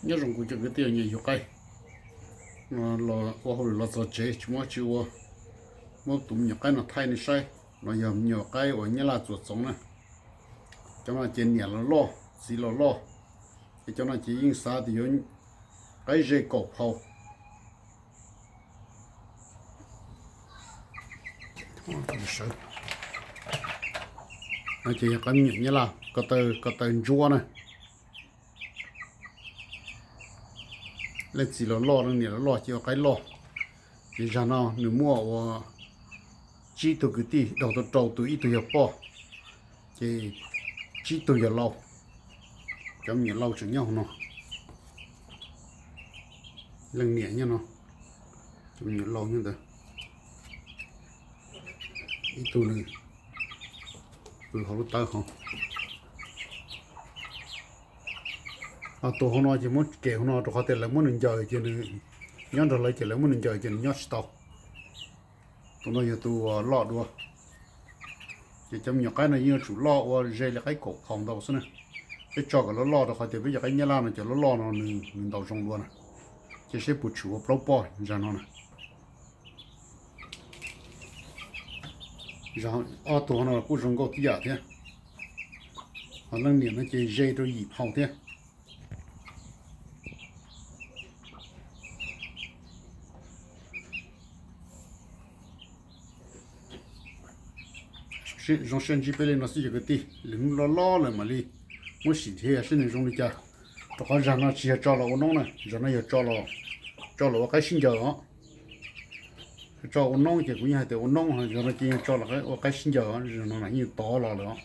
Nyob zoo kuv cov kwv tij nyiam yug qaib, ua hauj lwm los txog tsev tsis muaj dab tsi ua, muab tus me nyuam qaib no thaij nej saib. No yog me nyuam qaib uas Nyab Laj txuas txoov na. Cov no ces niam los loj, txiv los loj, ces cov no ces yeej xav tias yuav qaib ze kaum phau. No ces yog qaib me nyuam Nyab Laj ko taw ntsuab na. Leej txiv los loj, leej niam los loj ces ua qaib loj. Ces zag no nws muaj ua tsib tug kwv tij, dhau tau rau tus, ib tug yog poj, ces tsib tug yog lau. Cov me nyuam lau tseem nyob hauv no. Leej niam nyob no, cov me nyuam lau nyob ntawd. Ib tug nws pw hauv lub tawb hauv. Tus hauv no ces muab kem hauv no rau qhov tias lawv muab nws ncaws ces nws nyob nrog lawv, ces lawv muab nws ncaws ces nws nyob tsis tau. Tus no yog tus loj dua. Ces cov me nyuam qaib no yeej yuav tsum loj ua ze li qaib kaum phau ntau xwb na. Peb tso kom loj loj rau qhov tias peb cov qaib Nyab Laj no cov loj loj no nws ntaus zoo dua na. Ces seb puas tshwm ua plaub poj zag no na. Ob tug no kuj zoo nkauj tib yam thiab. Ho leej niam no ces ze rau yim phau thiab. Zoo siab ntsib peb li no xwb cov kwv tij, lwm hnub loj loj lawm mam li muab sim thiab seb nws zoo li cas. Rau qhov zag no tsis yog tso los ua noob na, zag no yog tso los ua qaib sib ncaws os. Tso ua noob ces kuv yeej hais tias ua noob, zag no ces yog tso los ua qaib sib ncaws, zag no yeej tov los lawm os.